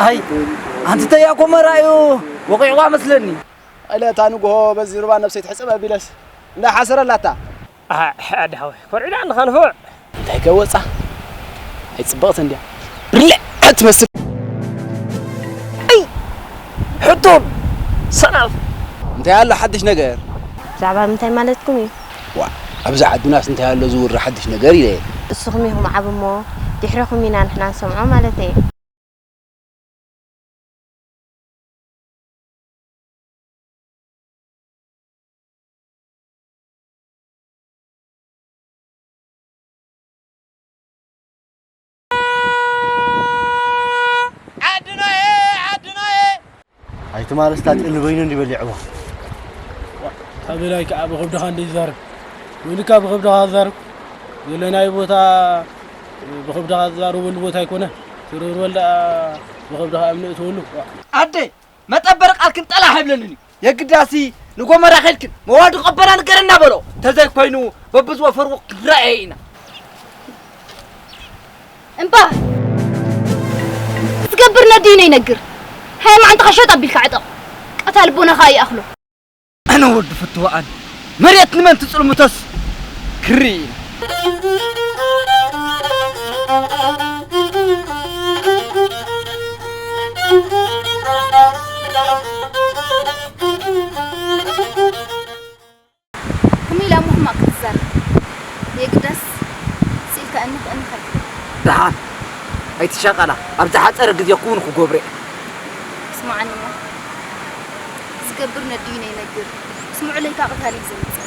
ኣይ፣ ኣንቲ ተያ ጎመራ እዩ ወቂዕዋ መስለኒ። እለ እታ ንግሆ በዚ ሩባ ነብሰይ ትሕጸብ ኣቢለስ እንዳ ሓሰረ ኣላታ። ኣሕ፣ ኣደ ሓወይ፣ ኮርዒዳ ኣለኻ ንፉዕ። እንታይ ከወጻ? ኣይጽብቕቲ እንድያ። ብልዕ ትመስል። ኣይ፣ ሕቶ ሰናፍ። እንታይ ኣሎ ሓድሽ ነገር? ብዛዕባ ምንታይ ማለትኩም እዩ? ዋ፣ ኣብዚ ዓድናስ እንታይ ኣሎ ዝውሪ ሓድሽ ነገር ኢለ። እስኹም ኢኹም ዓቢ እሞ፣ ድሕረኹም ኢና ንሕና ንሰምዖ ማለተይ። ዓድናየ፣ ዓድናየ። ኣይትማለስ፣ ታጥል በይኑ እንዲበሊዕዎ። ታበላይ ከዓ ብኸብድኻ እንደ ይዛረብ። ወይልካ ብኸብድኻ ዛረብ። ዘለናይ ቦታ ብኸብድኻ ዝዛረበሉ ቦታ ኣይኮነ። ትርርበል ደኣ ብኸብድኻ እምኒ እትወሉ። ኣደ፣ መጠበሪ ቃልክን ጠላሕ ኣይብለንን እዩ። የግዳሲ ንጎመራ ኸይድክን መዋዲ ቀበና ንገረና በሎ። ተዘይኮይኑ በብዝወፈርዎ ክንረኣየ ኢና። እምባ ዝገብር ነዲኡ ነይነግር። ሃይ ማዓንጣኻ ሸጥ ኣቢልካ ዕጠቕ። ቀታ ልቦናኻ ይኣኽሎ። ኣነ ወዲ ፍትዋኣን መሬት ንመን ትጽልምቶስ ክሪ። ከመይ ኢላ እሞ ሕማቕ ክትዛረብ? የግዳስ ስኢልካ እንኽ እንኽ ኣይትበል። ደሓን ኣይትሻቐላ፣ ኣብ ዝሓጸረ ግዜ ክውን ክገብሮ እየ። ስምዓኒ እሞ፣ ዝገብር ነዲኡ ነይነግር፣ ስምዑለይካ ቀታሊ እዩ ዘምጽእ።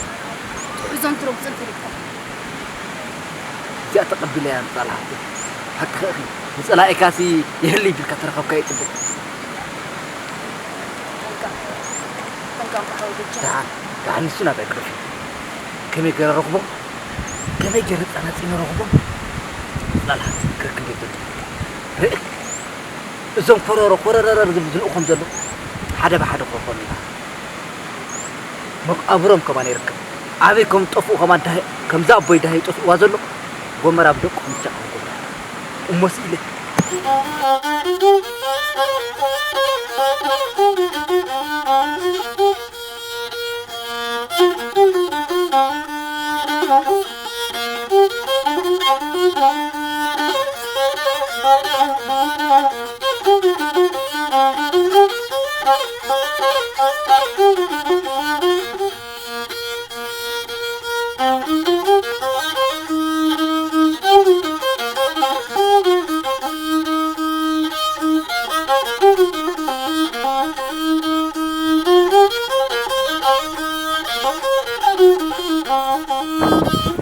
ትሕዞን ትረግጾን ፈሊጥካ። እዚኣ ተቐቢለያ ንጻል ሓፍተይ። ሓቅኺ ኢኺ። ንጸላኢካሲ ይህሉ ኢልካ ተረኸብካዮ ጽቡቕ። ጠንቀቕ። ጠንቀቕ እምባ ሓወይ በጃ። ደሓን፣ ደሓን ንሱ ናባይ ክደፊ። ከመይ ገይረ ረኽቦ? ከመይ ገይረ ጸናጺነ ረኽቦ? ንጻል ሓፍተይ ክርክብ የብሉ። ርእ-፣ እዞም ኮረሮ ኮረረረር ዝብሉ ዝልእኾም ዘለዉ ሓደ ብሓደ ክረኽቦም ኢና። መቓብሮም ከማን ይርከብ። ኣበይ ከም ዝጠፍኡ ከማን ዳሃይ፣ ከምዛ ኣቦይ ዳሃይ ጠፍእዋ ዘሎ፣ ጎመራ ብደቅኹም ብቻ ከም ጎመራ። እሞ ስኢለ።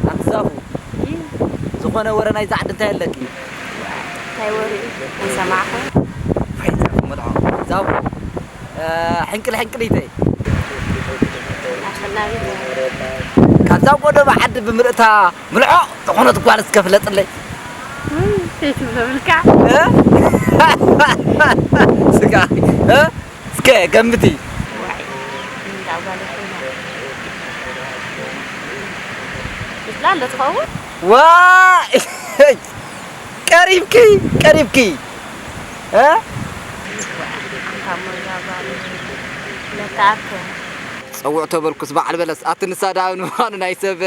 ኣንቲ ዛፉ፣ ዝኾነ ወረ ናይዛ ዓዲ እንታይ ኣለኪ? እንታይ ወረ እዩ? ኣይሰማዕኹን። ፋይዳ መልዖ። ዛፉ፣ እ፣ ሕንቅል ሕንቅሊተይ። ኣሸናፊት። ካብዛ ጎደባ ዓዲ ብምልእታ ምልዖ ዝኾነት ጓል እስከ ፍለጥለይ። እም፣ ከይትብሎ ብልካ። እ? ስጋ፣ እ? እስከ ገምቲ። ዋይ፣ እንዳ ጓል ኮይና። ይፍላ ኣሎ ትኸውን? ዋይ! ቀሪብኪ፣ ቀሪብኪ። እ? ዋይ፣ ካብ ሞያ ጓል ነተኣከ። ጸውዕ ተበልኩስ በዓል በለስ፣ ኣቲ ንሳ ደኣ ንምዃኑ ናይ ሰብ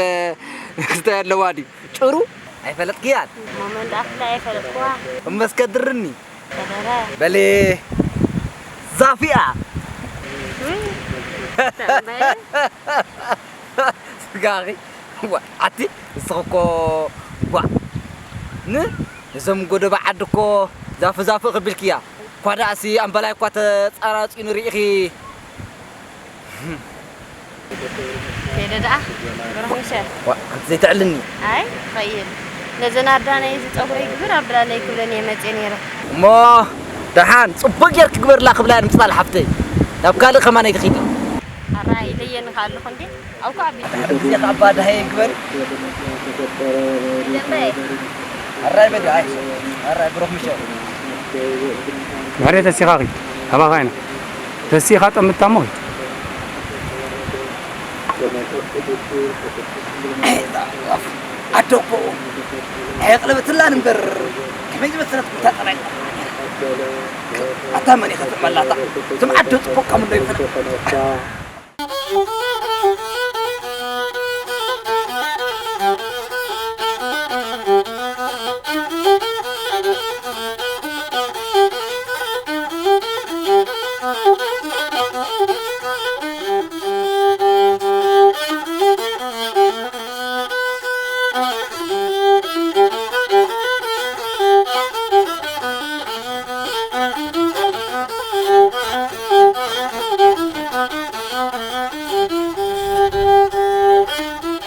ክስታይ ኣለዋ ድዩ? ጭሩ ኣይፈለጥክያን? እሞ መን ደኣ ክፍላይ ኣይፈለጥክዋ? እሞ እስከ ድርኒ። ተደረ። በሊ ዛፍያ። ውይ፣ ተንበየ። ስጋኺ። ዋ፣ ኣቲ ንስኺ እኮ ጓ። ን-፣ እዞም ጎደባ ዓዲ እኮ ዛፍ ዛፍ ክብልክያ። እኳ ደኣሲ ኣምባላይ እኳ ተጻራጺኑ ርኢኺ። ከይደ ደኣ ብሩኽ ምሸት። ዋ፣ ኣንቲ ዘይተዕልኒ። ኣይ፣ ኸይድ። ነዘን ኣዳ ናይ እዚ ጸጉረይ ግብር ኣብላለይ ክብለን እየ መጽየ ነይረ። እሞ ደሓን ጽቡቕ ጌርኪ ግበርላ ክብላ እየ ንምጽላል ሓፍተይ። ናብ ካልእ ከማን ኣይትኺዲ። ኣራይ፣ ኢለየኒ ከኣ ኣለኹ እንዴ? ኣብኩ ኣቢ። ድሕሪ ግዜ ከኣ ኣባ ደሃየ ግበሪ። ደምበይ። ኣራይ በዲ፣ ኣይ። ኣራይ ብሩኽ ምሸት። ድሕሪ ተሲኻኺ፣ ኣባኻ ኢና። ተሲኻ ጠምታ እሞ ኺድ። ኣይ፣ ኣደ እኮ ኣየቕለበትላን እምበር፣ ከመይ ዝበሰለት ቁንጣ ጠራይ። ኣታ መን ኢኻ ትመላታ? እዞም ዓደ ጽቡቕ ከም እንዶ ይፈለ።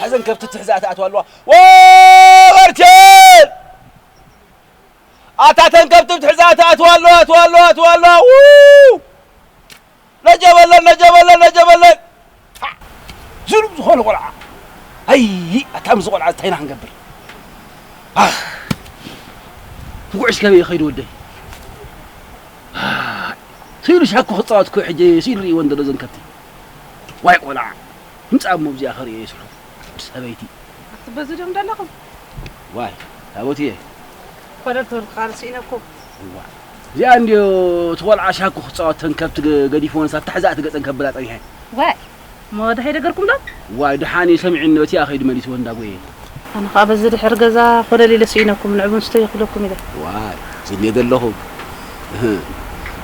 ሕዘን ከብቲ ትሕዛ ትኣትዋ ኣለዋ። ወበርቸል! ኣታ ተን ከብቲ ትሕዛ ትኣትዋ ኣለዋ፣ ኣትዋ ኣለዋ፣ ኣትዋ ኣለዋ። ው! ነጀበለን፣ ነጀበለን፣ ነጀበለን። ታ! ዝኑብ ዝኾነ ቆልዓ። ኣይ፣ ኣታ ምስ ቆልዓ እንታይ ኢና ክንገብር? ኣህ! ንጉዕሽ ከበይ ይኸይድ ወደይ? ኣይ! ስኢሉ ሻኩ ክጻወት እኮ ሕጂ ስኢሉ ርእይወን ዘሎ ዘን ከብቲ። ዋይ ቆልዓ! ምጻእ እሞ ኣብዚኣ ከርእዮ ይስሑ። ሰበይቲ። ኣቲ በዚ ድዮም ዘለኹም? ዋይ፣ ታቦትየ። ኮለል ትብል ቃል ስኢነኩም። እዋ። እዚኣ እንድዮ እቲ ቆልዓ ሻኩ ክጻወት ተን ከብቲ ገ-፣ ገዲፍወን ሳብ ታሕዛእቲ ገጸን ከብላ ጸኒሐ። ዋይ፣ እሞ ደሃይ ደገርኩም ዶ? ዋይ፣ ደሓን እዩ ሰሚዑኒ፣ በቲኣ ከይዱ መሊስወን እንዳጎየ። ኣነ ኸኣ በዚ ድሕሪ ገዛ ኮለል ኢለ ስኢነኩም፣ ንዕቡ ንስተዮ ክብለኩም ኢለ። ዋይ፣ ዝልየ ዘለኹም። እህ፣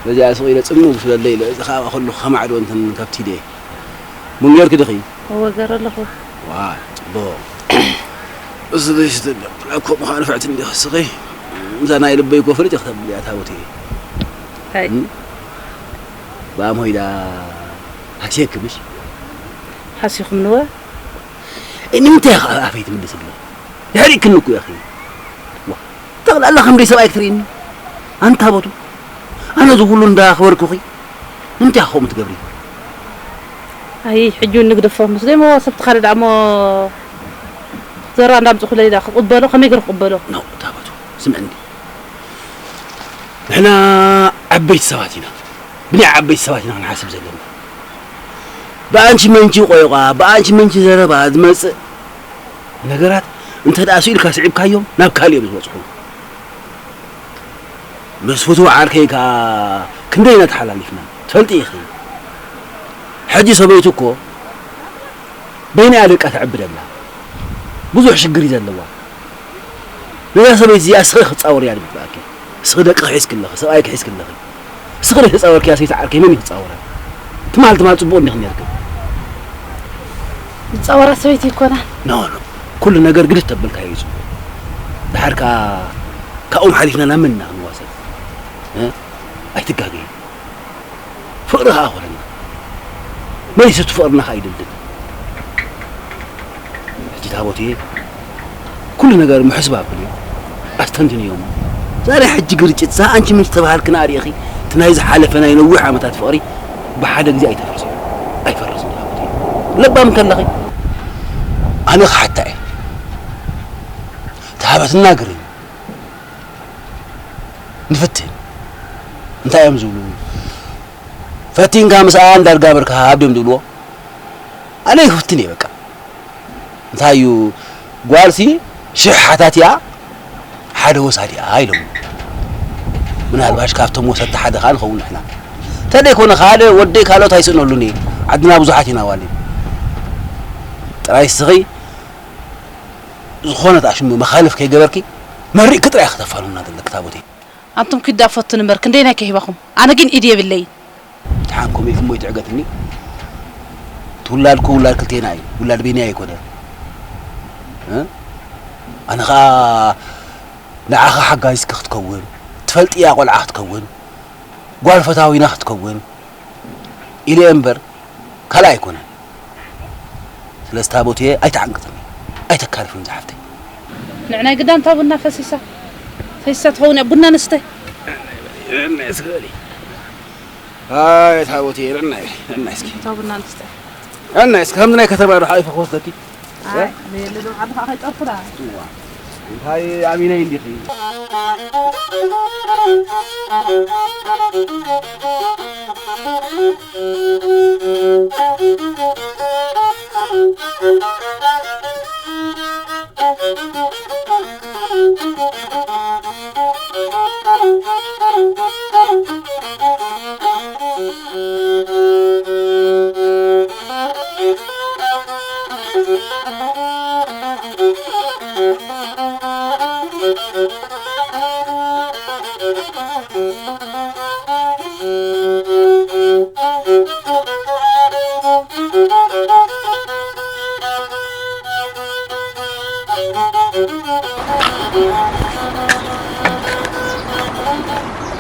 በዚኣ ስቕ ኢለ ጽምው ክብለለይ ኢለ፣ እዚ ኸኣ ከለኹ ከማዕዶ እንተን ከብቲ ኢለ። ምን ጌርኪ ድኺ? እወ፣ ገረ ኣለኹ። ዋይ፣ ጽቡቕ። እዚ ደስ ትብል። እኮ ምዃኑ ፍዕቲ እንዲኺ እስኺ። እዛ ናይ ልበይ እኮ ፍልጭ ክተብልያ ታቦተይ። ኣይ። እም? ብኣም ሆይዳ ሃስየኪ ምሽ? ሃሲኹም ንወ? እ፣ ንምንታይ ኢኻ ኣብ ኣፈይ ትምልስለይ? የሕሪቅክኒ እኮ ኢኺ። ዋ፣ ጠቕላላ ከም ደይ ሰብኣይ ክትርእይኒ? ኣንታ ቦቱ፣ ኣነ እዚ ኩሉ እንዳኽበርኩኺ፣ ንምንታይ ኢኻ ከምኡ ትገብሪ? ኣይ፣ ሕጂ እውን ንግደፎ። ምስ ደሞ ሰብቲ ካልእ ደኣ እሞ ዘራ እንዳምጽኹለይ ደኣ ክቕበሎ፣ ከመይ ገይረ ክቕበሎ? ኖ፣ ታቦቱ፣ ስምዕኒ። ንሕና ዓበይቲ ሰባት ኢና። ብናይ ዓበይቲ ሰባት ኢና ክንሓስብ ዘለና። ብኣንቺ መንቺ ቆይቋ፣ ብኣንቺ መንቺ ዘረባ ዝመጽእ ነገራት እንተ ደኣ ስኢልካ ስዒብካዮም ናብ ካልእ እዮም ዝበጽሑ። ምስ ፍቱው ዓርከይ ከኣ ክንደይ ኢና ተሓላሊፍና ትፈልጢ ኢኺ። ሕጂ ሰበይቱ እኮ በይና እያ ደቃ ተዕብደላ። ብዙሕ ሽግር እዩ ዘለዋ። ነዛ ሰበይቲ እዚኣ እስኺ ክትጻወርያ ዝግብኣኪ። እስኺ ደቅኺ ሒዝኪ ኣለኺ፣ ሰብኣይኪ ሒዝኪ ኣለኺ። እስኺ ዘይተጻወርክያ ሰይቲ ዓርከይ መን እዩ ክጻወራ? ትማል ትማል ጽቡቕ እንዲኽን ነርክን። ዝጻወራ ሰበይቲ ይኮና። ኖ ኖ፣ ኩሉ ነገር ግድት ተብልካ እዩ ጽቡቕ። ድሓር ከኣ ካብኦም ሓሊፍና ናብ መን ኢና ክንዋሰል? እ? ኣይትጋገይ። ፍቕሪ ከኣ ኮነና። መሊሱ እቲ ፍቕርና ከኣ ይድልድል። ሕጂ ታቦትየ ኩሉ ነገር ምሕስብ ኣብልዮ። ኣስተንትንዮም። እዛ ናይ ሕጂ ግርጭት፣ እዛ ኣንቺ ምን ዝተባሃልክና ኣርእኺ፣ እቲ ናይ ዝሓለፈ ናይ ነዊሕ ዓመታት ፍቕሪ ብሓደ ግዜ ኣይተፍርሶ። ኣይፈርስን ታቦትየ። ለባም ከለኺ። ኣነ ክሓታ እየ። ተሃበትና ግርም። ንፍትን። እንታይ እዮም ዝብሉ? ፈቲንካ ምስኣ እንዳርጋ ብርካ ሃብ ድዮም ዝብልዎ? ኣነ ይፍትን እየ በቃ። እንታይ እዩ ጓልሲ ሽሕ ሓታቲኣ ሓደ ወሳዲኣ ኢሎም። ምናልባሽ ካብቶም ወሰድቲ ሓደ ኸዓ ንኸውን ንሕና። ተደይኮነ ሓደ ወደይ ካልኦት ኣይስእነሉን እየ። ዓድና ብዙሓት ኢና ዋሊ። ጥራይ እስኺ ዝኾነት ኣሽሙ መኻልፍ ከይገበርኪ መሪእኪ ጥራይ ከተፋሉና ዘለኪ ታቦተይ። ኣንቱም ኪዳ ፈቱኒ እምበር ክንደይ ናይ ከሂባኹም ኣነ ግን ኢድ የብለይ። ደሓን ከምኡ ኢልኪ እሞ ይትዕገትኒ። እቲ ውላድኩ ውላድ ክልቴና እዩ፣ ውላድ ቤንያ ኣይኮነን። እ? ኣነ ኸኣ ንዓኻ ሓጋዚትኪ ክትከውን፣ ትፈልጥያ ቆልዓ ክትከውን፣ ጓል ፈታዊና ክትከውን ኢለ እምበር ካልእ ኣይኮነን። ስለዚ ታቦትየ ኣይትዓንቅጥኒ፣ ኣይተካርፍኒ ዝሓፍተይ። ንዕናይ ግዳም እታ ቡና ፈሲሳ ፈሲሳ ትኸውን እያ ቡና ንስተ። ኣይ ታቦትየ ንዕናይ ንዕናይ እስኪ እታ ቡና ንስተ። ንዕናይ እስኪ ከምዚ ናይ ከተማ ዶ ሓሊፈ ክወስደኪ? ኣይ ንየለ ዶ ዓዲ ከዓ ከይጠርፉ ዳ። እዋ እንታይ ኣሚነይ እንዲኺ።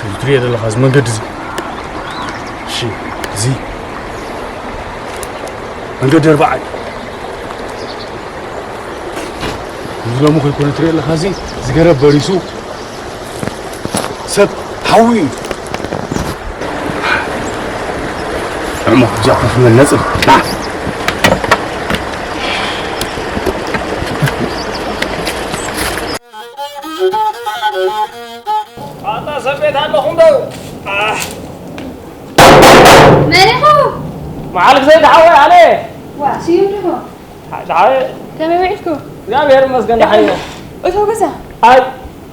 እዚ ትሪኦ ዘለኻ እዚ መንገዲ እዚ እሺ፣ እዚ መንገዲ ኣርባዓ እዩ። እዚ ሎሚ ከይኮነ ትሪኦ ኣለኻ እዚ እዚ ገረብ በሪሱ ሰብ ሓዊ እዩ። እሞ እዚኣ ኮፍ መለጽ ኣታ ሰብ ቤት ኣለኹም ዶ? መን ኢኹ? መዓልክ ዘይተሓወ ኣነ። ዋ ስዩም ዲኹ? ሓ- ሓ- ከመይ ውዒልኩ? እግዚኣብሔር ይመስገን ደሓን እየ። እቶ ገዛ? ኣይ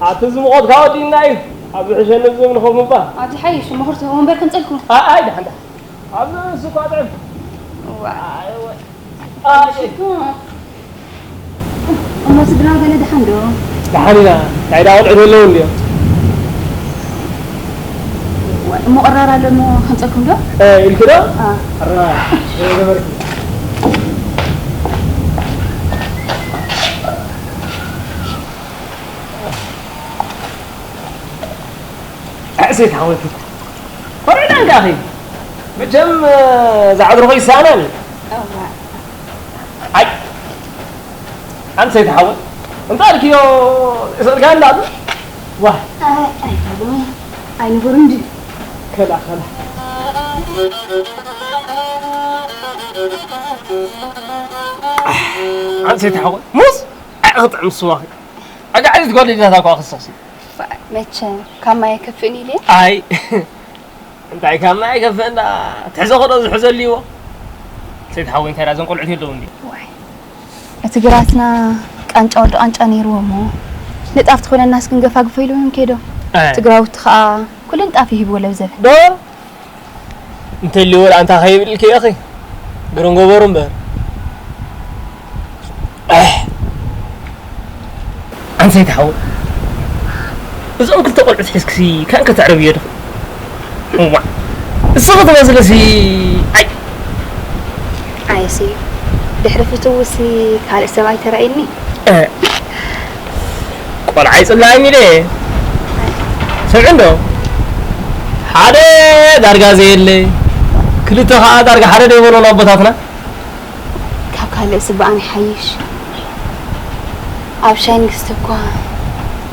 ኣቲ ዝሙቐት ካወዲና እዩ። ኣብዚ ሕሸኒ ዝም ንኸም እባ። ኣብዚ ሓይሽ እሞ ክርቶ ወንበር ከምፀልኩ። ኣይ ደሓን ደሓን። ኣብዚ ንሱ እኳ ጥዕም። ዋ። ኣይ ወይ። ኣይ እሞ ስድራ ገለ ደሓን ዶ? ደሓን ኢና። እንታይ ደኣ ኣቑልዑት ኣለዉ እንድዮም? እሞ ቅራር ኣሎ እሞ ከምፀልኩም ዶ? ኢልኪ ዶ? ኣራ ገበርኪ። ኣዕሴት ሓወይኩ ኮሪዕና እንካኺ። መቸም ዛዕድርኹ ይሳነን። ኣይ ኣንተ ሰይት ሓወይ እንታይ ኢልክዮ ይሰልካ እንዳሉ ዋ ኣይታሉም ኣይንቡር እንዲ ከላ ከላ ኣንተ ሰይት ሓወይ ሙስ ኣዕቕጥዕም ስዋኺ ኣጋዕዚ ትጓደዳታ እኳ ክሰሲ መቸም ካብ ማይ ኣይከፍእን ኢለ ኣይ እንታይ ካብ ማይ ኣይከፍእን ዳ ትሕዞ ከዶ ዝሕዘልዎ ሰይት ሓወይ እንታይ ዳ ዘን ቆልዑት የለዉ እንዲ ዋይ እቲ ግራትና ቃንጫ ወዲ ቃንጫ ነይርዎ እሞ ንጣፍ ትኾነናስ ክንገፋግፎ ኢሎም እዮም ከይዶም እቲ ግራውቲ ከዓ ኩለን ጣፍ ይህብዎ ለብዘበ ዶ እንተልዎ ደኣ እንታይ ከይብልኪ ኢኺ ግርንጎ በሩ እምበር ኣንሰይቲ ሓወይ እዞም ክልተ ቆልዑት ሒዝክሲ ካን ከተዕርብዮ ድኺ እዋእ እስኺ ትመስልሲ። ኣይ። ኣየሲ ድሕሪ ፍትውሲ ካልእ ሰብ ኣይተራእየኒ። እ፣ ቆልዓ ይጽላእኒ ኢለ። ሰምዒ እንዶ፣ ሓደ ዳርጋ ዘየለ፣ ክልተ ኸኣ ዳርጋ ሓደ ዶ ይበልዎ ኣቦታትና። ካብ ካልእ ስብኣን ይሓይሽ። ኣብ ሻይ ንግስቲ እኳ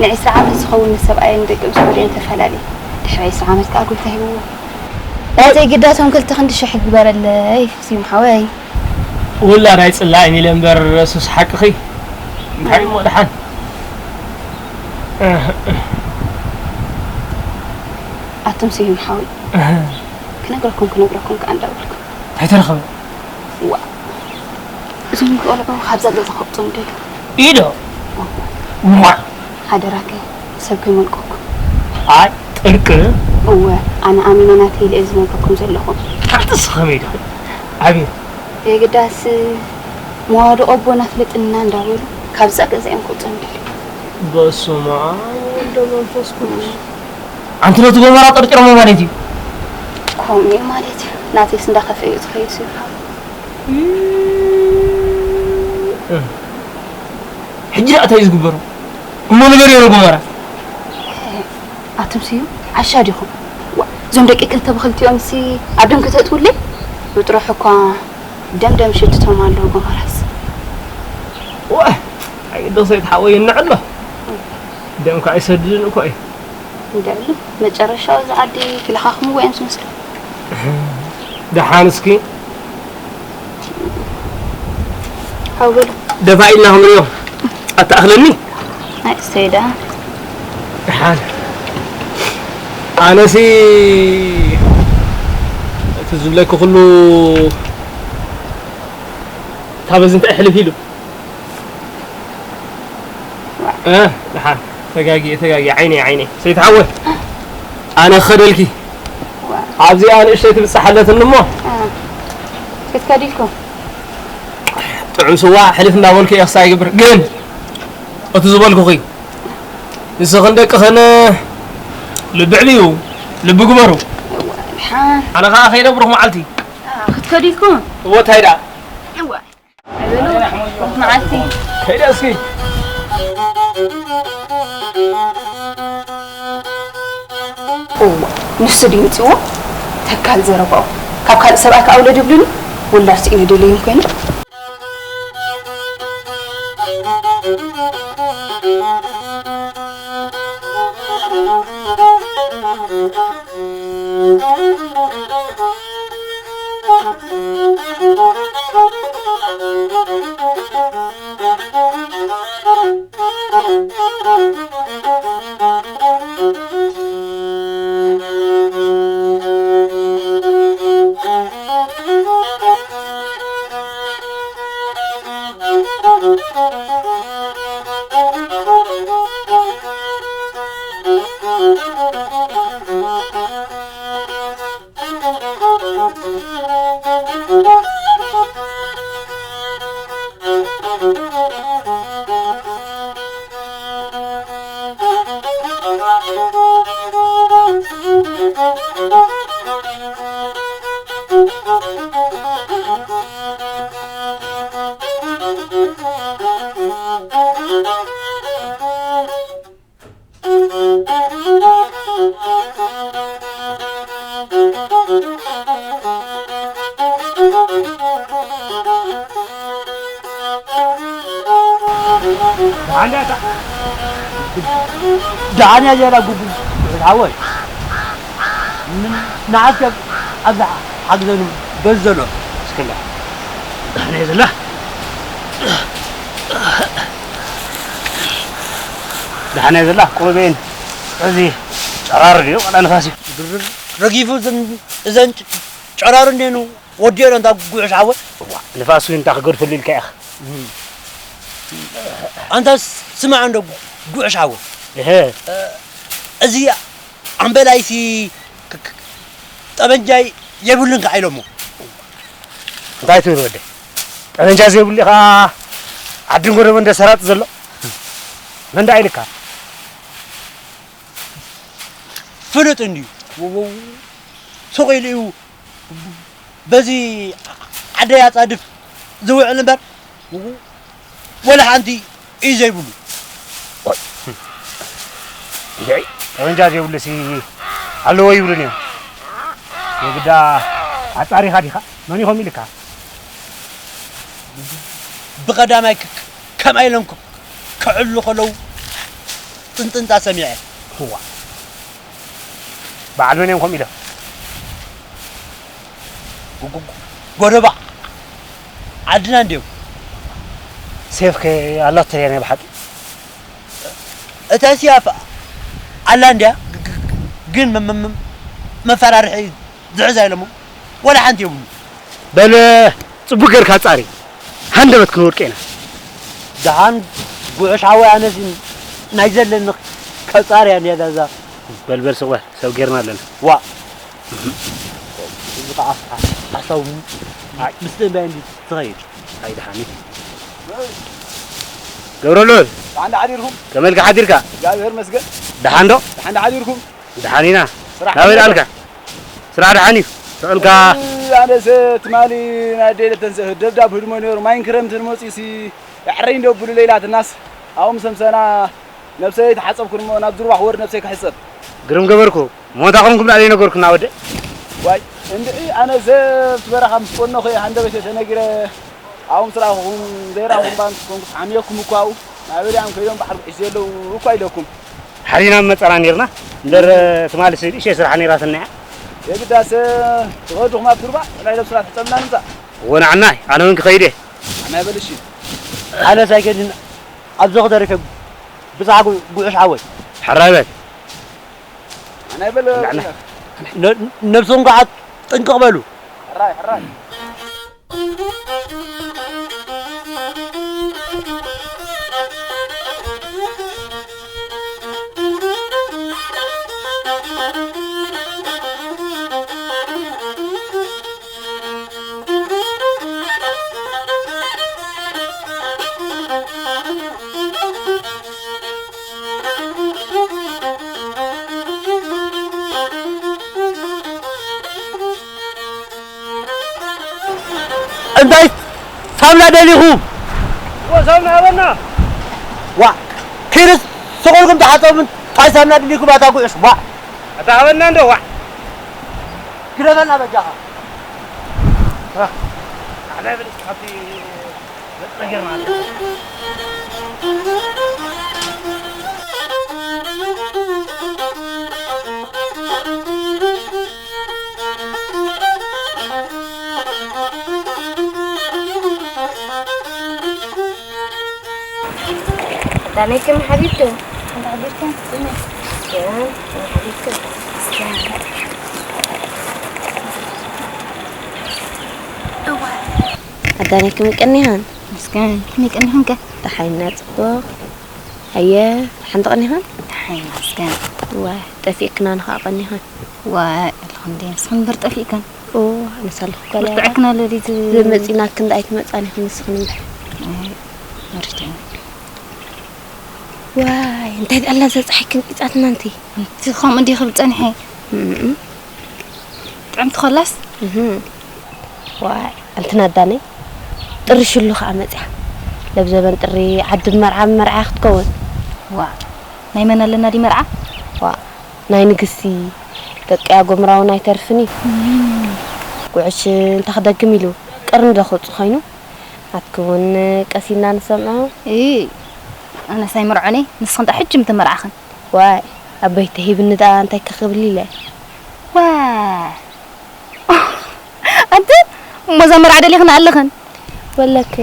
ንዒስራ ዓመት ዝኸውን ሰብኣየን ደቂ ምስ ወደን ተፈላለየ። ድሕሪ ዒስራ ዓመት ከኣ ጎይታ ሂብዎ። ናይ ዘይግዳቶም ክልተ ክንዲ ሽሕ ይግበረለይ ስዩም ሓወይ። ውላድ ኣይጽላእን ኢለ እምበር፣ ሱስ ሓቅኺ። እንታይ እሞ ደሓን። ኣቱም ስዩም ሓወይ፣ ክነግረኩም ክነግረኩም ከኣ እንዳበልኩ። እንታይ ተረኸበ? ዋ፣ እዞም ቆልዑ ካብዛ ገዛ ከውፅኦም ደልዩ። ኢዶ? ዋ፣ ሓደራከ ሰብ ከይመልቀኩም። ኣይ፣ ጥርቅ። እወ፣ ኣነ ኣሚነ ናተይ ኢለ እየ ዝነግረኩም ዘለኹ። ሓንቲ ስኸመይ ዲኹ? ዓብየ። የግዳስ መዋድኦ ኣቦና ፍለጥና እንዳበሉ ካብዛ ገዛ እዮም ከውፅኦም ደልዩ። በስመ ኣብ ወወልድ ወመንፈስ ቅዱስ። ኣንቲ ነቲ ጎመራ ጠርጢሮሞ ማለት እዩ። ከምኡ እዩ ማለት እዩ። ናተይስ እንዳኸፍአ እዩ ዝኸይድ ስዩም ሓወይ። ሕጂ ደኣ እንታይ እዩ ዝግበሩ? እሞ ንገርዮ ንጎመራ። ኣቱም ስዩም ዓሻ ዲኹም? ዋ፣ እዞም ደቂ ክልተ ብኽልቲኦም ሲ ኣብ ደም ክተእትውለይ? ብጥሮሑ እኳ ደም ደም ሸትቶም ኣለዉ ጎመራስ። ዋይ፣ ኣይግደሰ ይትሓወይ ይንዕሎ። ደም ከዓ ይሰድድን እኮ እዩ። እንደዕሉ መጨረሻው እዚ ዓዲ ክለኻኽምዎ እዮም ዝመስሉ። ደሓን እስኪ ሓው በሉ። ደፋ ኢልና ክንሪኦ። ኣተኣኽለኒ። ኣይ እሰይ ደኣ። ደሓን። ኣነሲ እቲ ዝብለኪ ኩሉ ካብ እዚ እንታይ ሕልፍ ኢሉ። እ፣ ደሓን። ተጋጊ፣ ተጋጊ። ዓይነይ፣ ዓይነይ። ሰይቲ ሓወ። ኣነ ክኸደልኪ። ኣብዚኣ ንእሽተይ ትብጻሕ ኣለትኒ እሞ። ክትከዲ ኢልኩም? ጥዑም ስዋ ሕልፍ እንዳበልኩ እየ ክሳይ ይገብር። ግን እቲ ዝበልኩኺ ንስኽን ደቅኽን ልቢ ዕብዩ፣ ልቢ ግበሩ። ድሓን ኣነ ኸዓ ከይደ ብሩኽ መዓልቲ። ክትከዱ ኢልኩም? እዎ፣ እንታይ ደኣ? እወ። ኣይበሉ። ብሩኽ መዓልቲ። ከይደ እስኪ። እወ፣ ንሱ ድዩ ምጽዎ? ተካል ዘረባኡ። ካብ ካልእ ሰብኣይ ከኣ ውለድ ይብሉኒ? ውላድ ስኢነ ደለይን ኮይኑ። ደሓን እያ ዘላ ጉጉ ሓወይ። ንዓት ኣብዛ ሓግዘኑ በዝ ዘሎ እስክላ ደሓን እያ ዘላ። ደሓን እያ ዘላ። ቆቤን እዚ ጨራር ድዩ ዋላ ንፋስ እዩ? ረጊፉ እዘን እዘን ጨራር እንዴኑ ወዲኦ እንታ ጉዕሽ ሓወ። እዋ ንፋሱ እንታ ክገድፈሉ ኢልካ ኢኻ። ኣንታ ስማዕ እንዶ ጉዕሽ ሓወ። እህ እዚ ኣምበላይሲ ጠበንጃይ የብሉን ከዓ ኢሎሞ። እንታይ ትብል ወደይ? ጠበንጃ ዘይብሉ ኢኻ ዓድን ጎደቦ እንደ ሰራጥ ዘሎ። መን ደኣ ኢልካ? ፍሉጥ እንድዩ። ሱቕ ኢሉ እዩ በዚ ዓደይ ኣጻድፍ ዝውዕል እምበር፣ ወላ ሓንቲ እዩ ዘይብሉ። ጠበንጃ ዘይብሉሲ ኣለዎ ይብሉን እዮም። የግዳ ኣጻሪኻ ዲኻ? መን ኢኹም ኢልካ? ብቐዳማይ ክ- ክ- ከምኣ ኢሎም ክ- ክዕሉ ከለዉ ጥንጥንጣ ሰሚዐ። እዋ፣ በዓል መን እዮም ከምኡ ኢሎም? ጎ- ጎ- ጎ- ጎደባ ዓድና እንድዮም። ሴፍከ ኣላቶ ድያ ናይ ብሓቂ? እታ ሲያፍ ኣላ እንድያ፣ ግ- ግ- ግን መ- መ- መ- መፈራርሒ ዝሕዝ ኣይለሞ ወላ ሓንቲ የብሉ። በል ጽቡቅ ጌርካ ጻሪ፣ ሃንደበት ክንወድቅ ኢና። ደሓን ጉዕሽ ሓወይ፣ ኣነሲ ናይ ዘለኒ ከጻርያ እንድያ ዛዛ። በል በል ስቕ በል፣ ሰብ ጌርና ኣለና። ዋ እዚ ከዓ ሓሳቡ ምስቲ እምባይ እንዲ ትኸይድ። ኣይ ደሓን እዩ። ገብረሉል፣ ደሓን ዶ ሓዲርኩም? ከመልካ ሓዲርካ? እግዚኣብሔር ይመስገን። ደሓን ዶ? ደሓን ዶ ሓዲርኩም? ደሓን ኢና። ስራሕ ናበይ ከመይ ደኣልካ? ስራሕ ደሓን እዩ። ተቐልካ? ኣነስ ትማሊ ናይ ደይለት ተንስእ ደብዳብ ህድሞ ነይሩ። ማይን ክረምትን መፂኡሲ ኣዕረይ እንዶ ብሉ ለይላትናስ ኣብኡ ምስ ኣምሰና ነብሰይ ተሓፀብኩ እሞ ናብ ዝርባ ክወርድ ነብሰይ ክሕፀብ። ግርም ገበርኩ። ሞታ ኮንኩም ዳኣ ዘይነገርኩና ወደ። ዋይ እንድዒ ኣነ ዘብቲ በረኻ ምስ ቆኖ ኸየ ሃንደበተ ተነጊረ ኣብኡ ምስ ረኣኹኹም ዘይረኣኹም እባ ምስ ኮንኩስ ሓምየኩም እኳ ኣብኡ ናበይ ዲኣም ከይዶም ባሕሪ ጉዕሽ ዘለዉ እኳ ኢለኩም። ሓሪና መጸና ኔርና። እምበር ትማሊ ንእሽተይ ስራሕ ኔራትና እያ። የግዳስ ትኸድኹም ኣብ ትርባ ናይ ለብስና ትሕጸብና ንምጻእ። እወ ንዓናይ ኣነ እውን ክኸይድ እየ። ኣነ በል እሺ። ኣነስ ኣይከድን ኣብዚ ክተርፍ እየ ብጻዕጉ ጉዕሽ ሓወይ። ሕራይ በል። ኣነ በል። ነብስኹም ከዓ ጥንቅቕ በሉ። ሕራይ ሕራይ። እንታይ ሳምና ደሊኹም? ሳምና ሃበና። ዋ ኪድስ ስቕ ኢልኩም ተሓጸቡ። እንታይ ሳምና ደሊኹም ኣታ ጉዕሽ? ዋ ኣታ ሃበና እንዶ ዋ። ግረፈና በጃኻ። ዳመይ ከም ሓቢብቶ ሓቢብቶ ሓቢብቶ ኣዳነይ ከመይ ቀኒኻን? ምስጋና ከመይ ቀኒኽን ከ? ደሓን ኢና ጽቡቕ። ኣየ ደሓን ተቐኒኻን? ደሓን ይመስገን። ዋይ ጠፊእክና ንኸኣ ቀኒኻን። ዋይ ኣለኹ እንዴ ንስኽን እምበር ጠፊእክን። ኦ ኣነስ ኣለኹ ጓል ያባ። ብርትዕክን ኣሎ ድዩ ዝ- ዝመጺና ክንዲ ኣይትመጻን ኢኽን ንስኽን እምበር። ኣይ መሪቱ። ዋይ እንታይ ደኣ ኣላ እዛ ጸሓይ ክንቂጻትና ኣንቲ። ኣንቲ ከምኡ እንዲ ክብል ጸኒሐ። እም። ጥዕምቲ ኮላስ? እህም። ዋይ ኣንቲ ናዳነይ ጥሪ ሽሉ ከኣ መጽያ። ለብ ዘበን ጥሪ ዓዲ ብመርዓ ብመርዓ ክትከውን። ዋእ ናይ መን ኣለና ድዩ መርዓ? ዋእ ናይ ንግስቲ ደቀያ ጎምራ እውን ኣይተርፍን እዩ። ጉዕሽ እንታይ ክደግም ኢሉ ቅርኒ ዶ ከውጽእ ኮይኑ? ኣትኪ እውን ቀስ ኢልና ንሰምዖ። እይ ኣነስ ኣይምርዖን እየ ንስኽን ደኣ ሕጂ ምተመርዓኽን። ዋይ ኣበይ ተሂብኒ ደኣ እንታይ ከ ክብል ኢለ። ዋይ ኣንተ እሞ እዛ መርዓ ደሊኽን ኣለኽን? ወለከ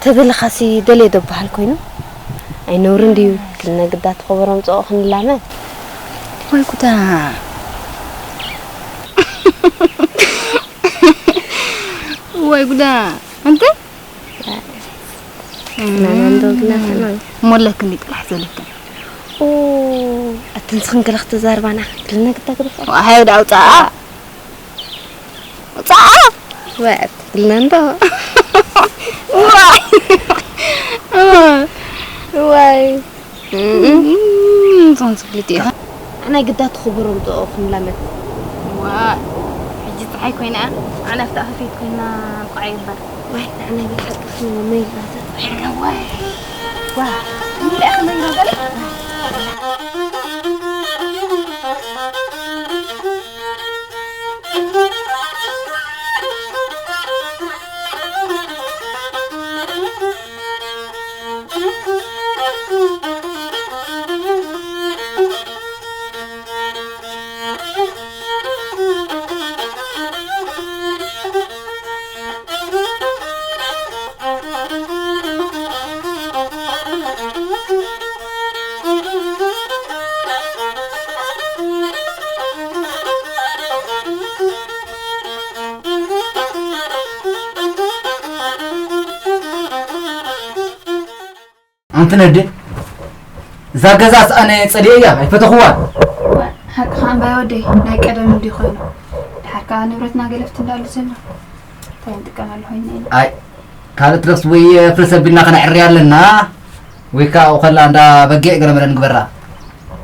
ተደለኻሲ ደልየ ዶ በሃል ኮይኑ? ኣይነውርን ድዩ ክልነ ግዳ ተኸበሮም ጸኦ ክንላመ። ወይ ጉዳ ወይ ጉዳ ኣንተ ናና እንዶ ግና ተናን ሞለክ እንዲ ጥራሕ ዘለክ ኦ ኣትን ስኽን ገለ ክትዛርባና ክልነ ግዳ ግርፋ ሃይ ወደ ኣውፃኣ ኣውፃኣ ወይ ኣትክልነ እንዶ ዋይ ዋይ ዞን ዝፍልጥ ኢኻ ኣናይ ግዳ ትኽብሮም ጥኦ ክንላመድ ዋይ፣ ሕጂ ፀሓይ ኮይና እያ። ኣዕናፍታ ኣፈፌት ኮይና ብቋዕ እምበር። ዋይ፣ ንዓና ግን ሓቂ ክስምዖ መይራታ። ዋይ፣ ዋ፣ እንዲኣ ከመይ ገለ? ኣንቲ ነደ፣ እዛ ገዛስ ኣነ ጸሊኤያ ኣይፈተኽዋን። ሓቅኻ እምባይ ወደይ፣ ናይ ቀደም እንዲ ኮይኑ። ድሓር ከኣ ንብረትና ገለፍቲ እንዳሉ ዘሎ። እንታይ ንጥቀመሉ ኮይና ኢና? ኣይ፣ ካልእ ትረፍስ ወይ ፍርስ ኣቢልና ከነዕርያ ኣለና፣ ወይ ከኣ ኣብኡ ከላ እንዳ በጊዕ ገለመለ ንግበራ።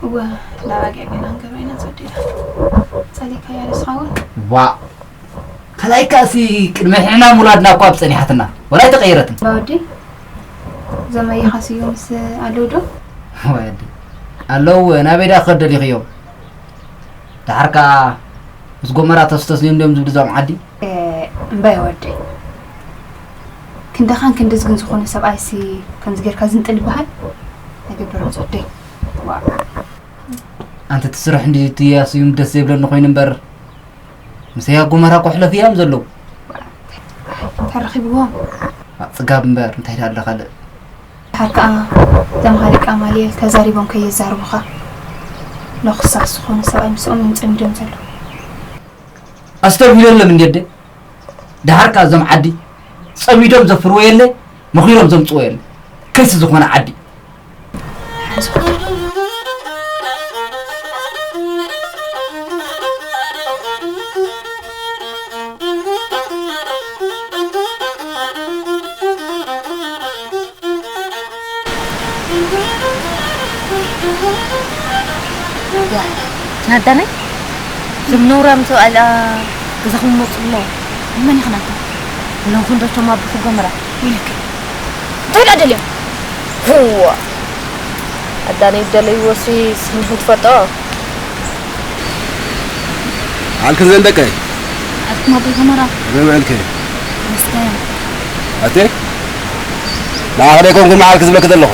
እወ፣ እንዳ በጊዕ ገለ ንገብራ ኢና ንሰደላ። ጸሊእካያ ዶ ስኻ እውን? ዋእ፣ ካልኣይ ከኣሲ ቅድሚ ሕና ምውላድና እኳ ብጸኒሓትና፣ ወላ ኣይተቐየረትን። እምባ ወደይ፣ ዘመይኻ ስዩምስ ኣለዉ ዶ? ወይ ኣደ፣ ኣለዉ፣ ናበይ ደኣ ክኸድ ደሊኽዮም? ደሓር ከኣ ምስ ጎመራ ተስተስንዮም ድዮም ዝብሉ እዞም ዓዲ? እ፣ እምባይ ወደይ። ክንድኻን ክንድዝግን ዝኾነ ሰብኣይሲ ከምዚ ጌርካ ዝንጥል ይበሃል? ኣይገብሮን ዝወደይ። ዋእ። ኣንቲ እቲ ስራሕ እንዲ እቲ ኣስዩም ደስ ዘይብለኒ ኮይኑ እምበር፣ ምስ ኣያ ጎመራ እኮ ሕለፍ እዮም ዘለዉ። ተረኺብዎም። ጽጋብ እምበር እንታይ ደኣ ኣሎ ካልእ? ድሓር ከኣ እዞም ሃለቃ ኣማልኤል ተዛሪቦም ከየዛርቡኻ። ለኹሳስ ዝኾነ ሰብኣይ ምስኦም እዮም ጸሚዶም ዘለዉ። ኣስተብሂለሎም እንዲ ኣደ። ድሓር ከኣ እዞም ዓዲ ጸሚዶም ዘፍርዎ የለ፣ መኺሮም ዘምጽዎ የለ። ከይሲ ዝኾነ ዓዲ። ናዳናይ፣ እዞም ነውራም ሰብኣይ ደኣ ገዛኹም ይመጹ ኣለዉ። መን ኢኻ ናታ? እሎም ክንደቶም ኣቦኹ ጎመራ። ኢልክ። እንታይ ደኣ ደልዮም? ህዋ። ኣዳነይ ደለይዎሲ ስምኹም ትፈልጦ? ዓልክ ዘን ደቀይ። ዓልኩም ኣቦይ ጎመራ። ከመይ ውዕልክ? መስገን። ኣቴ? ንዓኽ ደይኮንኩ መዓልክ ዝብለክ ዘለኹ።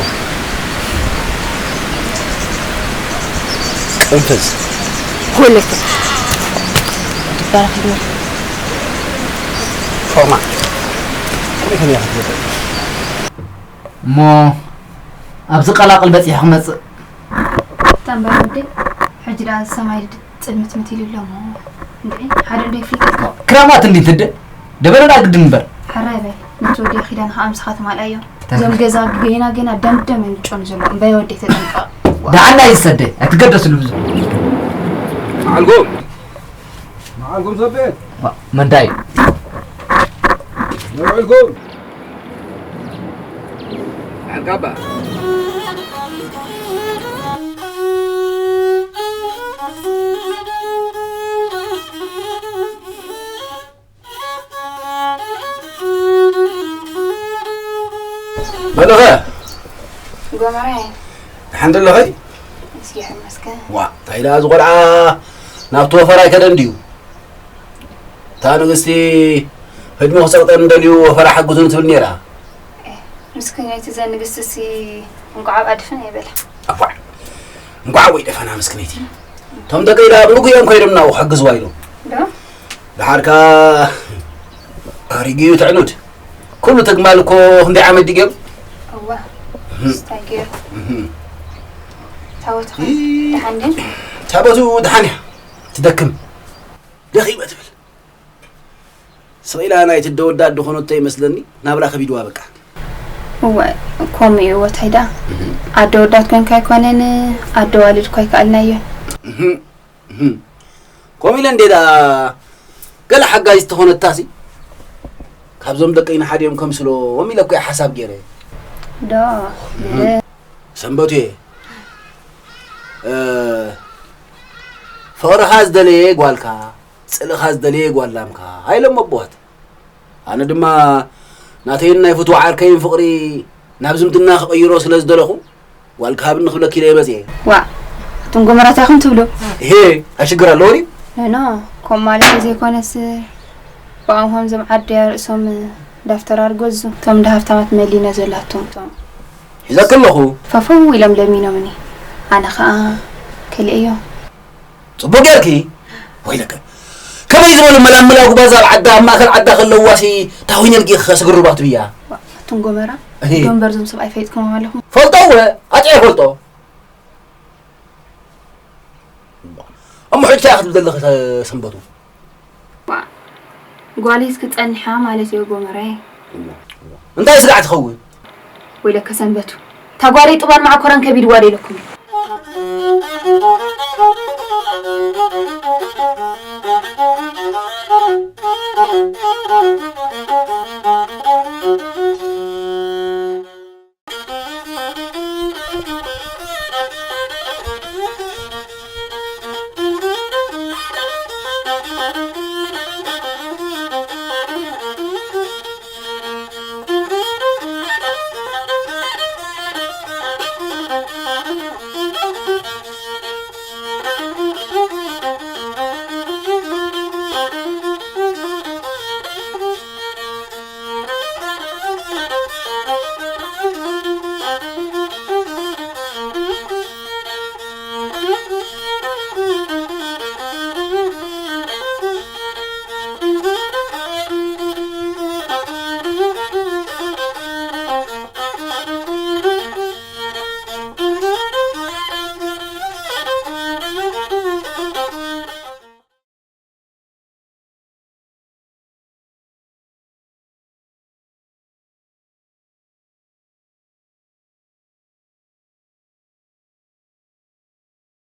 ቅንፍዝ። ኩልክ። ትባረኽ ዶ? ፎርማ። ከመይ ከመይ ኢኻ ትገብር? እሞ ኣብዚ ቀላቕል በጺሐ ክመጽእ። እታ እምበር ወደይ፣ ሕጂ ደኣ እዚ ሰማይ ድድ ጽልምትምት ኢሉ ኣሎ እሞ። እንድዒ፣ ሓደ እንዶ ይፍልጠካ። ክራማት እንዲ ትደ፣ ደበለና ግድን እምበር። ሕራይ በል፣ ነቲ ወደይ ኪዳን ከኣ ምሳኻ ትማልኣዮ። እዞም ገዛ ገና ገና ደምደም እዮም ዝጨኑ ዘለዉ። እምበይ ወደይ ተጠንቀቕ። ደሓን ናይ ዝሰደ፣ ኣይትገደስሉ ብዙሕ። መዓልኩም፣ መዓልኩም ሰቤት። ዋ፣ መንታይ። መውዕልኩም። ዓልካባ። በለኸ። ጎመራይ። ደሓን ደለኸይ? ምስጊሕ ይመስገን። ዋ፣ እንታይ ደኣ እዚ ቆልዓ ናብቲ ወፈራ ኣይከደን ድዩ? እታ ንግስቲ ህድሞ ክጸቕጠኒ ደልዩ ወፈራ ሓግዙኒ ትብል ነይራ። እ፣ ምስክነይቲ እዛ ንግስቲ ሲ እንቋዕ ኣብኣ ድፍን ኣይበላ። ኣቧዕ፣ እንቋዕ ወይ ደፈና ምስክነይቲ። እቶም ደቀይ ደኣ ብንጉ እዮም ከይዶም ናብኡ ክሕግዝዋ ኢሎም። ዶ? ደሓር ከኣ ኣሪጊ እዩ ትዕኑድ። ኩሉ ትግማል እኮ ክንደይ ዓመት ድዩ ገይሩ? እዋ፣ እህ። ስታይ ገይሩ። እህ። ታቦትኸ ይ-፣ ደሓን ድን? ታቦቱ ደሓን እያ። ትደክም። ደኺመ ትብል። ስቕ ኢላ ናይ ትደ ወዳድ ዝኾነቶ ይመስለኒ፣ ናብራ ከቢድዋ በቃ። እወ፣ ከምኡ እዩ፣ ወታይ ደኣ። እህ። ኣደ ወዳድ ኮንካ ኣይኮነን፣ ኣደ ዋልድ እኳ ኣይከኣልናዮን። እህ፣ እህ። ከምኡ ኢለ እንዴ ደኣ ገለ ሓጋይዝ ተኾነታሲ፣ ካብዞም ደቀይ ንሓደ እዮም ከምስሎም ኢለ እኮ እየ ሓሳብ ገይረ። ዶ፣ እህ። ሰንበቱ እየ። እ፣ ፍቕርኻ ዝደለየ ጓልካ፣ ጽልእኻ ዝደለየ ጓል ላምካ ኣይሎም ኣቦዋት። ኣነ ድማ ናተይን ናይ ፍትዋ ዓርከይን ፍቕሪ ናብ ዝምድና ክቕይሮ ስለ ዝደለኹ፣ ጓልካ ሃብኒ ክብለኪ ኢለ መጽኤ። ዋ፣ እቶም ጎመራታ ኢኹም ትብሉ? ይሄ ኣሽግር ኣለዎ ድዩ? ኖ፣ ኖ፣ ከም ማለት ዘይኮነስ፣ ብኣምሆም ዞም ዓደያ ርእሶም ዳፍተር ኣርገዙ፣ እቶም እንዳ ሃብታማት መሊነ ዘላቶም፣ እቶም ሒዘኪ ኣለኹ። ፈፈው ኢሎም ለሚኖምኒ፣ ኣነ ኸኣ ከሊአዮ። ጽቡቅ ጌርኪ። ወይለከ፣ ከመይ ዝበሉ መላምላ ጉባዛ ኣብ ዓዳ፣ ኣብ ማእከል ዓዳ ከለዋሲ ታሁኛል ጌርካ ስግርባት ብያ። ኣቱም ጎመራ፣ እሂ። ዶ እምበር እዞም ሰብኣይ ፈሊጥኩሞም ኣለኹም? ፈልጦ እወ፣ ኣጥዕየ ፈልጦ። እሞ ሕጂ እንታይ ክትብል ዘለኺ ሰንበቱ? ዋ፣ ጓለይስ ክጸንሓ ማለት እዩ ጎመራይ። እንታይ ስጋዕ ትኸውን? ወይለከ ሰንበቱ፣ እታ ጓለይ ጥባን መዓኮራን ከቢድዋ ዶ ኢለኩም እዩ።